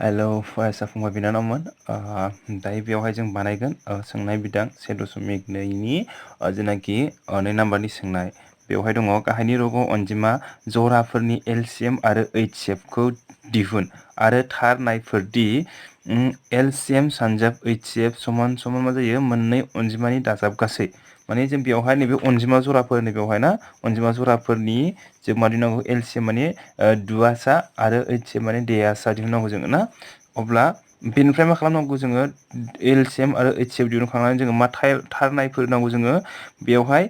Hello फरायसा फंबाय बिनानावमोन दायो बेयावहाय जों बानायगोन सोंनाय बिदां 1.2 नि जेनाखि 2 नाम्बारनि सोंनाय बेवहाय दङ गाहायनि रग' अनजिमा जराफोरनि एलसीएम आरो एचसीएफ खौ दिहुन आरो थार नायफोरदि एलसीएम सानजाब एचसीएफ समान समान मा जायो मोननै अनजिमानि दाजाब गासै माने जों बेवहाय नैबे अनजिमा जराफोर नैबेवहाय ना अनजिमा जराफोरनि जों मा दिनांगौ एलसीएम माने दुआसा आरो एचसीएफ माने देआसा दिहुननांगौ जोङो ना अब्ला बेनिफ्राय मा खालामनांगौ जोङो एलसीएम आरो एचसीएफ दिहुनखांनानै जोङो मा थार नायफोर नांगौ जोङो बेवहाय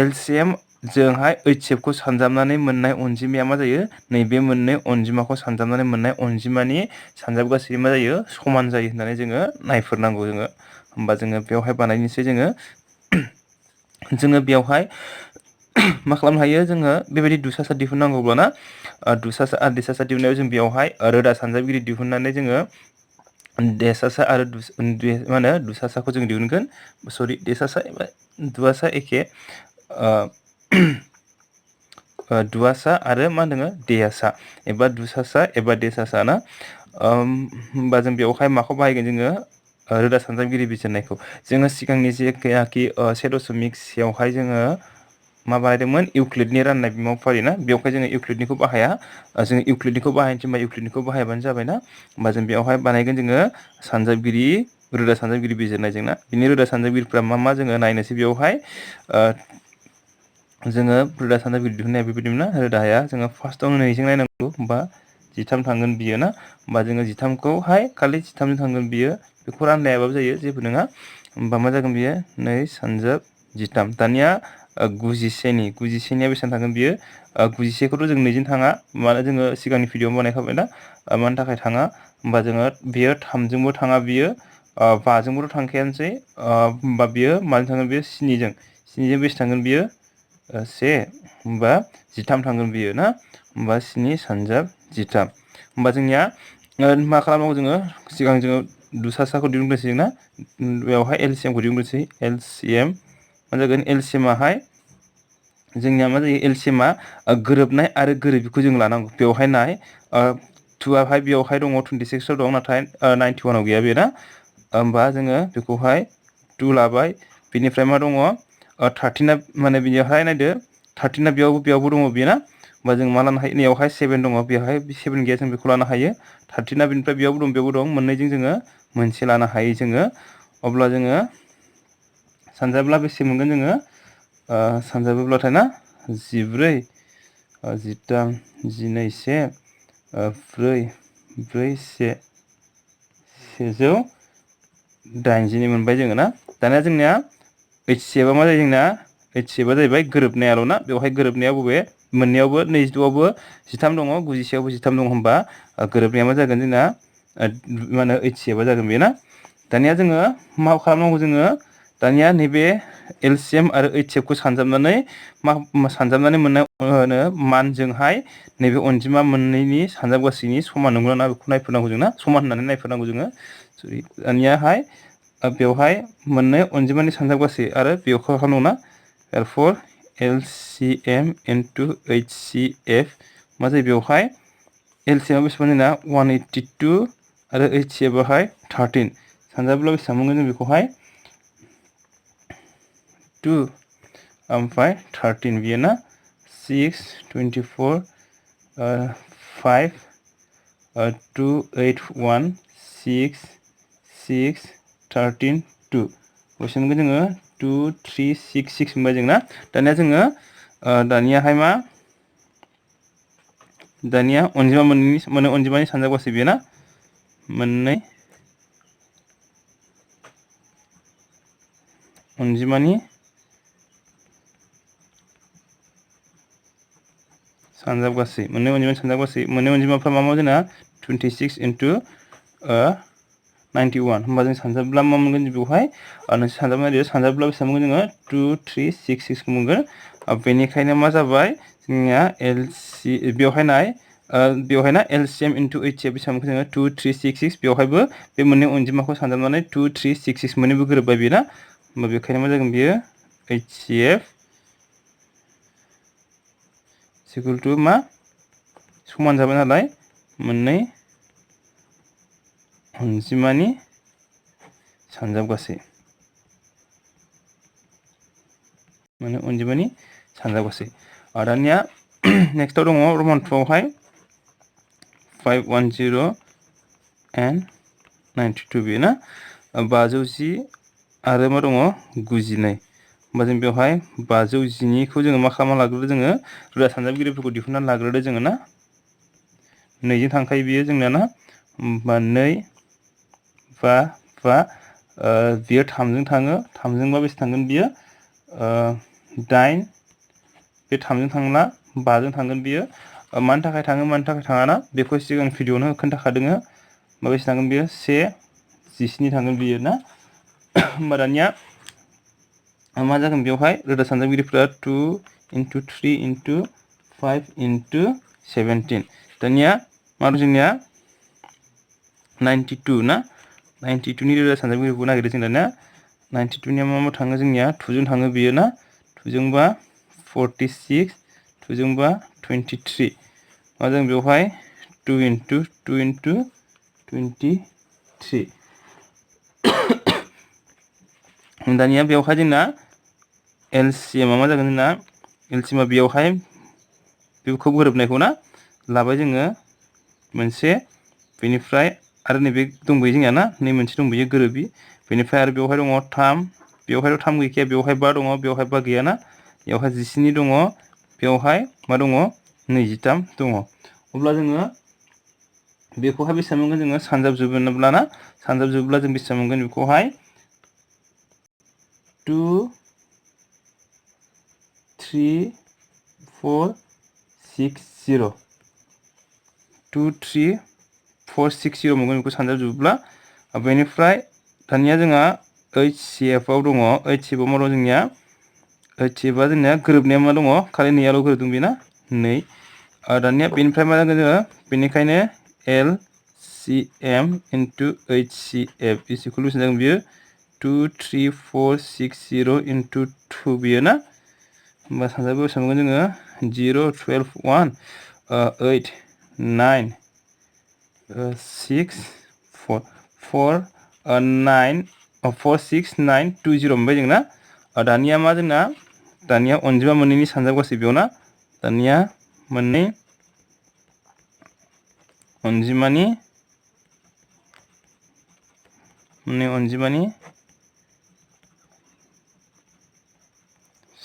एलसीएम जोंहाय एचसीएफ खौ सानजाबनानै मोननाय अनजिमाया मा जायो नैबे मोननै अनजिमाखौ सानजाबनानै मोननाय अनजिमानि सानजाब गासै मा जायो समान जायो होननानै जोङो नायफोरनांगौ जोङो होमबा जोङो बेवहाय बानायनोसै जोङो बेवहाय मा खालामनो हायो जोङो बेबायदि दुसासा दिहुननांगौब्ला ना दुसासा आरो देसासा दिहुननायाव जों बेवहाय रोदा सानजाबगिरि दिहुननानै जोङो देसासा आरो मा होनो दुसासाखौ जों दिहुनगोन सरि देसासा एबा दुआसा एखे दुआसा आरो मा होनो देयासा एबा दुसासा एबा देसासा ना होमबा जों बेवहाय माखौ बाहायगोन जोङो रोदा सानजाबगिरि बिजिरनायखौ जोङो सिगांनि जेखि 1.6 आवहाय जोङो मा बानायदोंमोन इउक्लिडनि राननाय बिमाव फारि ना बेवहाय जोङो इउक्लिडनिखौ बाहाया जोङो इउक्लिडनिखौ बाहायनोसै होमबा इउक्लिडनिखौ बाहायबानो जाबाय ना होमबा जों बेवहाय बानायगोन जोङो सानजाबगिरि रोदा सानजाबगिरि बिजिरनायजों ना बिनि रोदा सानजाबगिरिफ्रा मा जोङो नायनोसै बेवहाय जोङो रोदा सानजाबगिरि दिहुननाया बेबायदिमोन ना रोदाया जोङो फार्स्टआवनो नैजों नायनांगौ होमबा 13 थांगोन बियो ना होमबा जोङो 13खौहाय खालि 13 थांगोन बियो बेखौ रानलायाबाबो जायो जेबो नङा होमबा मा जागोन बियो नै सानजाब 13 दानिया 91निया बेसेबां थांगोन बियो 91खौथ' जों नैजों थाङा मानो जोङो सिगांनि भिडिअआव बानायखाबाय ना मानि थाखाय थाङा होमबा जोङो बियो 3जोंबो थाङा बियो 5जोंबोथ' थांखायानोसै होमबा बियो माजों थांगोन बियो 7जों बेसे थांगोन बियो 1 होमबा 13 थांगोन बियो ना होमबा 7 सानजाब 13 होमबा जोंनिया मा खालामनांगौ जोङो सिगां जोङो दुसासाखौ दिहुनग्रोसै ना बेवहाय एलसीएमखौ दिहुनग्रोसै एलसीएम मा जागोन एलसीएमाहाय जोंनिया मा जायो एलसीएमा गोरोबनाय आरो गोरोबिखौ जों लानांगौ बेवहाय नाय 2आवहाय बेवहाय दङ 26 दं नाथाय 91 आव गैया बे ना होमबा जोङो बेखौहाय 2 लाबाय बिनिफ्राय मा दङ 13 माने बिनियावहाय नायदो 13 बेयावबो दङ बेयो ना होमबा जों मा लानो हायो नैयावहाय 7 दङ बेवहाय 7 गैया जों बेखौ लानो हायो 13 बिनिफ्राय बेयावबो दं मोननैजों जोङो मोनसे लानो हायो जोङो अब्ला जोङो सानजाब्ला बेसे मोनगोन जोङो सानजाबोब्लाथाय ना 14 13 12 1 4 1 180 मोनबाय जोङो ना दानिया जोंनिया एचसीएफआ मा जायो जोंना एचसीएफआ जाहैबाय गोरोबनायाल' ना बेवहाय गोरोबनाया बबे मोननैयावबो 26आवबो 13 दङ 91आवबो 13 दङ होमबा गोरोबनाया मा जागोन जोंना मा होनो एचसीएफआ जागोन बे ना दानिया जोङो मा खालामनांगौ जोङो दानिया नैबे एलसीएम आरो एचसीएफखौ सानजाबनानै मोननाय मानजोंहाय नैबे अनजिमा मोननैनि सानजाब गासैनि समान नंगौना नङा बेखौ नायफोरनांगौ जोंना समान होननानै नायफोरनांगौ जोङो दानियाहाय बेवहाय मोननै अनजिमानि सानजाब गासै आरो बेयाव खालामनांगौ ना therefore LCM into HCF मा जायो बेवहाय LCM बेसेबां जोंना 182 आरो HCF आवहाय 13 सानजाबोब्ला बेसेबां मोनगोन जों बेखौहाय 2 ओमफ्राय 13 बियो ना 6 24 5 2 8 1 6 6 13 2 बेसेबां मोनगोन जोङो 2 3 6 6 मोनबाय जों ना दानिया जोङो दानियाहाय मा दानिया मोननै अनजिमानि सानजाब गासै बेयो ना मोननै अनजिमानि सानजाब गासै मोननै अनजिमाफ्रा मा जोंना 26 into 91 होमबा जों सानजाबब्ला मा मोनगोन बेवहाय सानजाबब्ला बेसेबां मोनगोन जोङो 2 3 6 6 खौ मोनगोन बेनिखायनो मा जाबाय जोंनिया बेवहाय ना LCM into HCF बेसेबां मोनगोन जोङो 2 3 6 6 बेवहायबो बे मोननै अनजिमाखौ सानजाबनानै 2 3 6 6 मोननैबो गोरोबबाय बेयो ना होमबा बेखायनो मा जागोन बियो HCF मा समान जाबाय नालाय मोननै अनजिमानि सानजाबगासै माने अनजिमानि सानजाबगासै दानिया नेक्स्टआव दङ रमान 2 आवहाय 510 and 92 बेयो ना 510 आरो मा दङ 92 होमबा जों बेवहाय 510 खौ जोङो मा खालामना लाग्रोदो जोङो रोदा सानजाबगिरिफोरखौ दिहुननानै लाग्रोदो जोङो ना 2 जों थांखायो बियो जोंना ना होमबा 2 बा बियो 3 जों थाङो 3 जोंबा बेसे थांगोन बियो 8 बे 3 जों थांला 5 जों थांगोन बियो मानि थाखाय थाङो मानि थाखाय थाङा ना बेखौ सिगां भिडिअआवनो खोन्थाखादों बेसे थांगोन बियो 17 थांगोन बियो ना होमबा दानिया मा जागोन बेवहाय रोदा सानजाबगिरिफोरा 2 into 3 into 5 into 17 दानिया मा दं जोंनिया 92 ना 92 नि रोदा सानजाबगिरिखौ नागिरदों जों दानिया 92 निया मा थाङो जोंनिया 2 जों थाङो बियो ना 2 जोंबा 46 2 जोंबा 23 मा जों बेवहाय 2 into 23 दानिया बेवहाय जोंना एलसीएम मा जागोन जोंना एलसीएम बेवहाय बेखौ गोरोबनायखौ ना लाबाय जोङो मोनसे बेनिफ्राय आरो नैबे दंबोयो जोंना ना नै मोनसे दंबोयो गोरोबि बेनिफ्राय आरो बेवहाय दङ 3 बेवहायथ' 3 गैखाया बेवहाय 5 दङ बेवहाय 5 गैया ना बेवहाय 17 दङ बेवहाय मा दङ 23 दङ अब्ला जोङो बेखौहाय बेसेबां मोनगोन जोङो सानजाबजोबोब्ला ना सानजाबजोबोब्ला जों बेसेबां मोनगोन बेखौहाय 2 3 4 6 0 2 3 4 6 0 मोनगोन बेखौ सानजाबजोबोब्ला बेनिफ्राय दानिया जोंहा HCF आव दङ HCF आव मा दं जोंनिया HCF आ जोंनिया गोरोबनाया मा दङ खालि नैयाल' गोरोबदों बेना 2 दानिया बेनिफ्राय मा जागोन जोङो बेनिखायनो LCM into HCF is equal to जागोन बियो 2 3 4 6 0 into 2 बियो ना होमबा सानजाबो बेसेबां मोनगोन जोङो 0 12 1 8 9 6 4 4 9 4 6 9 2 0 मोनबाय जों ना दानिया मा जोंना दानिया अनजिमा मोननैनि सानजाबगासै बेयाव ना दानिया मोननै अनजिमानि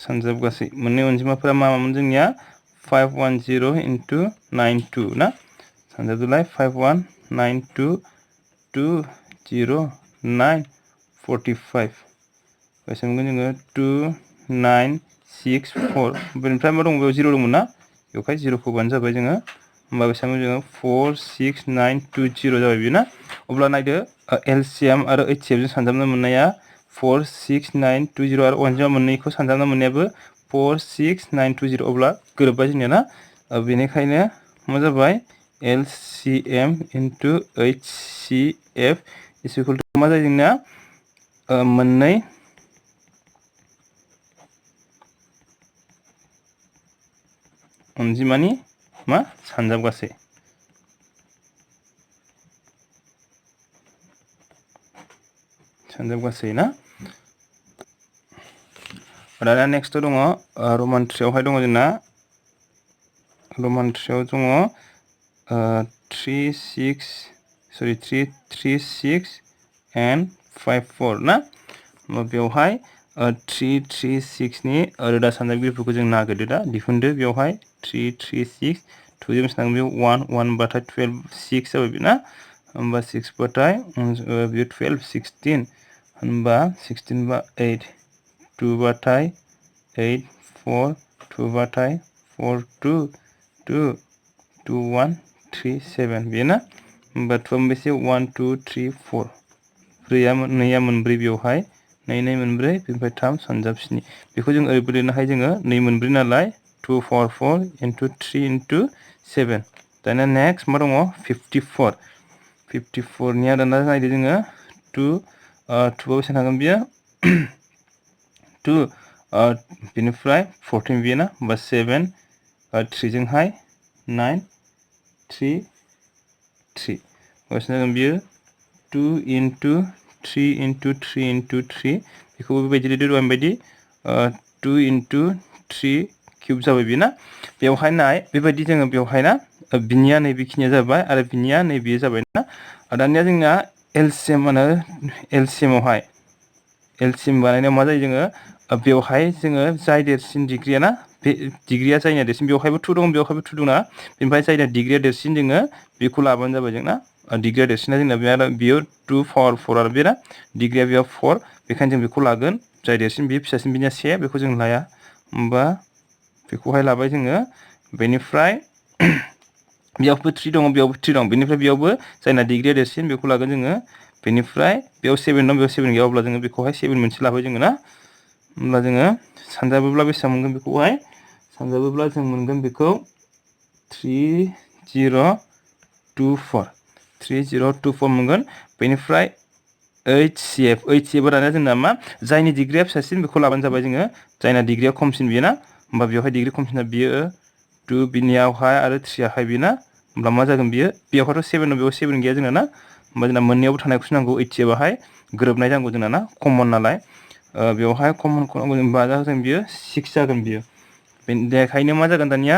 सानजाबगासै मोननै अनजिमाफोरा मा मामोन जोंनिया 510 into 92 ना सानजाबदोलाय 5192 209 45 बेसेबां मोनगोन जोङो 2964 बेनिफ्राय मा दङ बेयाव 0 दंमोन ना बेवहाय 0 खौ होबानो जाबाय जोङो होमबा बेसेबां जोङो 46920 जाबाय बियो ना अब्ला नायदो LCM आरो HCF जों सानजाबनो मोननाया 46920 आरो अनजिमा मोननैखौ सानजाबना मोननायाबो 46920 अब्ला गोरोबबाय जोंनिया ना बेनिखायनो मा जाबाय LCM into HCF is equal to मा जायो जोंना मोननै अनजिमानि मा सानजाबगासै ना दाना नेक्स्ट दङ रमान 3 आवहाय दङ जोंना रमान 3 आव दङ 336 and 54 ना बेवहाय 336 नि रोदा सानजाबगिरिफोरखौ जों नागिरदो दा दिहुनदो बेवहाय 336 2 जों बेसेबां बेयाव 1 बाथाय 12 6 जाबाय बे ना होमबा 6 बाथाय बेयो 12 16 होमबा 16 बा 8 2 बाथाय 8 4 2 बाथाय 4 2 2 2 1 3 7 बेयो ना होमबा 2 बेसे 1 2 3 4 4 नैया मोनब्रै बेवहाय 2 2 मोनब्रै बेनिफ्राय 3 सानजाब 7 बेखौ जों ओरैबो लिरनो हायो जोङो 2 मोनब्रै नालाय 2 4 4 into 3 into 7 दाना नेक्स्ट मा दङ 54 निया दाना नायदो जोङो 2 2 बेसे थांगोन बियो 2 बेनिफ्राय 14 बियो ना होमबा 7 3 जोंहाय 9 3 3 बेसे जागोन बियो 2 into 3 into 3 into 3 बेखौबो बेबायदि लिरदो बायदि 2 into 3 क्यूब जाबाय बेना बेवहाय नाय बेबायदि जोङो बेवहाय ना बिनिया नै बेखिनिया जाबाय आरो बिनिया नै बेयो जाबाय ना दानिया जोंना एलसीएम माने एलसीएमावहाय एलसीएम बानायनायाव मा जायो जोङो बेवहाय जोङो जाय देरसिन डिग्रीया ना बे डिग्रीया जायना देरसिन बेवहायबो 2 दं बेवहायबो 2 दं ना बेनिफ्राय जायना डिग्रीया देरसिन जोङो बेखौ लाबानो जाबाय जोंना डिग्रीया देरसिना जोंना बेयो 2 पावर 4 आरो बेना डिग्रीया बेयाव 4 बेखायनो जों बेखौ लागोन जाय देरसिन बे फिसासिन बिनिया 1 बेखौ जों लाया होमबा बेखौहाय लाबाय जोङो बेनिफ्राय बेयावबो 3 दं बेयावबो 3 दं बेनिफ्राय बेयावबो जायना डिग्रीया देरसिन बेखौ लागोन जोङो बेनिफ्राय बेयाव 7 दं बेयाव 7 गैया अब्ला जोङो बेखौहाय 7 मोनसे लाबाय जोङो ना होमब्ला जोङो सानजाबोब्ला बेसेबां मोनगोन बेखौहाय सानजाबोब्ला जों मोनगोन बेखौ 3024 मोनगोन बेनिफ्राय HCF दाना जोंना मा जायनि डिग्रीया फिसासिन बेखौ लाबानो जाबाय जोङो जायना डिग्रीया खमसिन बियो ना होमबा बेवहाय डिग्री खमसिना बियो 2 बिनियावहाय आरो 3 आवहाय बिना होमब्ला मा जागोन बियो बेवहायथ' 7 दं बेयाव 7 गैया जोंना ना होमबा जोंना मोननैयावबो थानायखौसो नांगौ 80 बाहाय गोरोबनाय नांगौ जोंना ना कमन नालाय बेवहाय कमनखौ नांगौ जोंबा जों बियो 6 जागोन बियो बेनिखायनो मा जागोन दानिया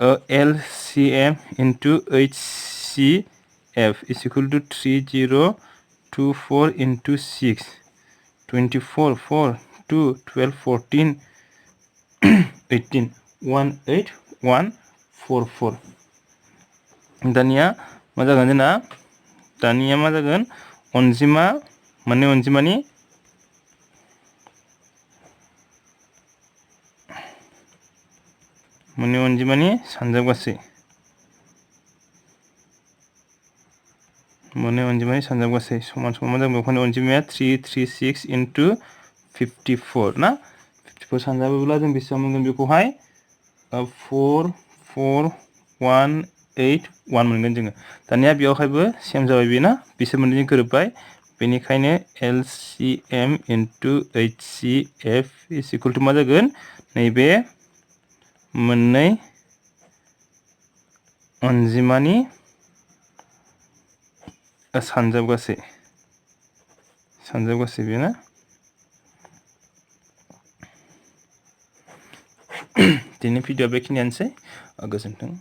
LCM into HCF is equal to 3024 into 6 24 4 2 12 14 18 18144 दानिया मा जागोन जोंना दानिया मा जागोन अनजिमा मोननै अनजिमानि सानजाब गासै समान समान मा जागोन बेवहाय अनजिमाया 336 into 54 ना 54 सानजाबोब्ला जों बेसेबां मोनगोन बेखौहाय 44181 मोनगोन जोङो दानिया बेवहायबो सेम जाबाय बे ना बिसोर मोननैजों गोरोबबाय बेनिखायनो LCM into HCF is equal to मा जागोन नैबे मोननै अनजिमानि सानजाब गासै बेना दिनै भिडिअ बेखिनियानोसै गोजोन्थों।